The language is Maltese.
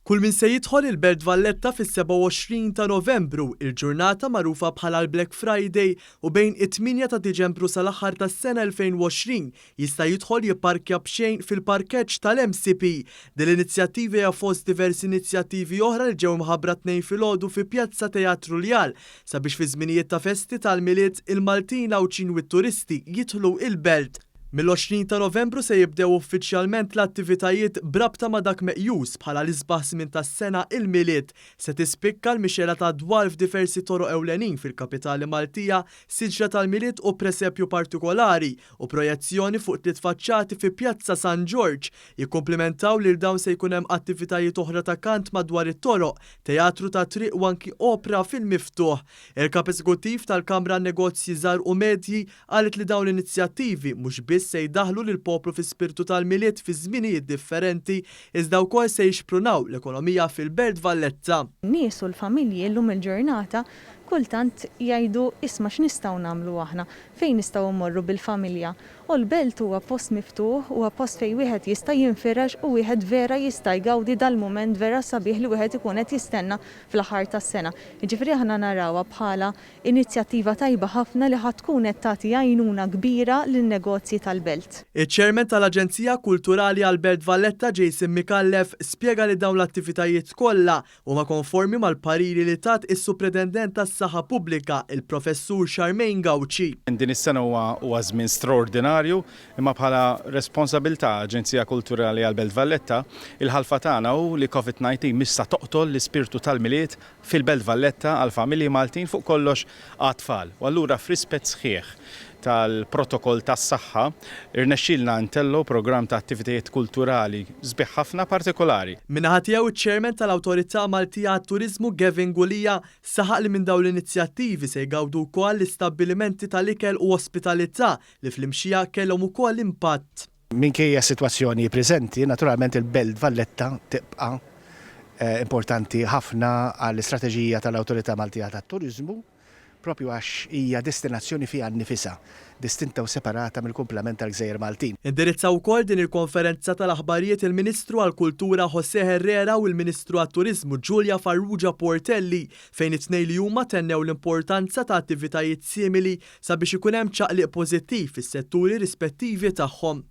Kull min se jidħol il-Belt Valletta fis-27 ta' Novembru, il-ġurnata magħrufa bħala l-Black Friday, u bejn it-tmienja ta' Diċembru sal-aħħar tas-sena 2020, jista' jidħol jipparkja b'xejn fil-parkeġġ tal-MCP. Din l-inizjattiva hija fost diversi inizjattivi oħra li ġew imħabbra t-Tnejn filgħodu fi Pjazza Teatru Rjal sabiex fi żminijiet ta' festi tal-Milied, il-Maltin, l-Għawdxin u t-turisti jidħlu il-Belt. Mill-20 ta' Novembru se jibdew uffiċjalment l-attivitajiet b'rabta ma' dak meqjus bħala l-isbaħ żmien tas-sena, il-Milied. Se tispikka l-mixgħela ta' dwal f'diversi toroq ewlenin fil-kapitali Maltija, siġra tal-Milied u presepju partikolari u projezzjoni fuq tliet faċċati fi Pjazza San Ġorġ. Jikkumplimentaw lil dawn se jkun hemm attivitajiet oħra ta' kant madwar it-toroq, teatru tat-triq u anki opra fil-miftuħ. Il-Kap Eżekuttiv tal-Kamra għan-Negozji Żgħar u Medji Qalet li dawn l-inizjattivi mhux biss se jdaħħlu lill-poplu fi spirtu tal-Milied fi żminijiet differenti iżda wkoll se jixprunaw l-ekonomija fil-Belt Valletta. Nies u l-familji llum il-ġurnata kultant jgħidu isma' x'nistgħu nagħmlu aħna, fejn nistgħu mmorru bil-familja. U l-Belt huwa post miftuħ, huwa post fejn wieħed jista' jinfirex u wieħed vera jista' jgawdi dal-mument vera sabiħ li wieħed ikun qed jistenna fl-aħħar tas-sena. Jiġifieri aħna narawha bħala Inizjattiva tajba ħafna li ħa tkun qed tagħti għajnuna kbira lin-negozji tal-Belt. Iċ-Chairman tal-Aġenzija Kulturali għall-Belt Valletta Jason Micallef spjega li dawn l-attivitajiet kollha huma konformi mal-pariri li tat is-Supretendent tas-Saħħa Pubblika, il-Professur Charmaine Gauci. Din is-sena huwa huwa żmien straordinarju imma bħala responsabilità Aġenzija Kulturali għall-Belt Valletta, il-ħalfa tagħna hu li Covid 19 mhix sa toqtol l-ispirtu tal-Milied fil-Belt Valletta għall-familji Maltin, fuq kollox għat-tfal. U allura f'rispett sħiħ tal-protokoll tas-saħħa, irnexxielna ntellgħu programm ta' attivitajiet kulturali sbieħ ħafna partikolari. Min-naħa tiegħu iċ-Chairman tal-Awtorità Maltija għat-Turiżmu Gavin Gulia saħaq li minn dawn l-inizjattivi se jgawdu wkoll l-istabbilimenti tal-ikel u ospitalità li fl-imxija kellhom ukoll impatt. Minkejja s-sitwazzjoni preżenti, naturalment il-Belt Valletta tibqa' importanti ħafna għall-istrateġija tal-Awtorità Maltija tat-Turiżmu, proprju għax hija destinazzjoni fiha nnifisha, distinta u separata mill-kumplament tal-gżejjer Maltin. Indirizzaw ukoll din il-konferenza tal-aħbarijiet il-Ministru għall-Kultura José Herrera u l-Ministru għat-Turiżmu Julia Farrugia Portelli fejn it-tnejn li huma tennew l-importanza ta' attivitajiet simili sabiex ikun hemm ċaqliq pożittiv fis-setturi rispettivi tagħhom.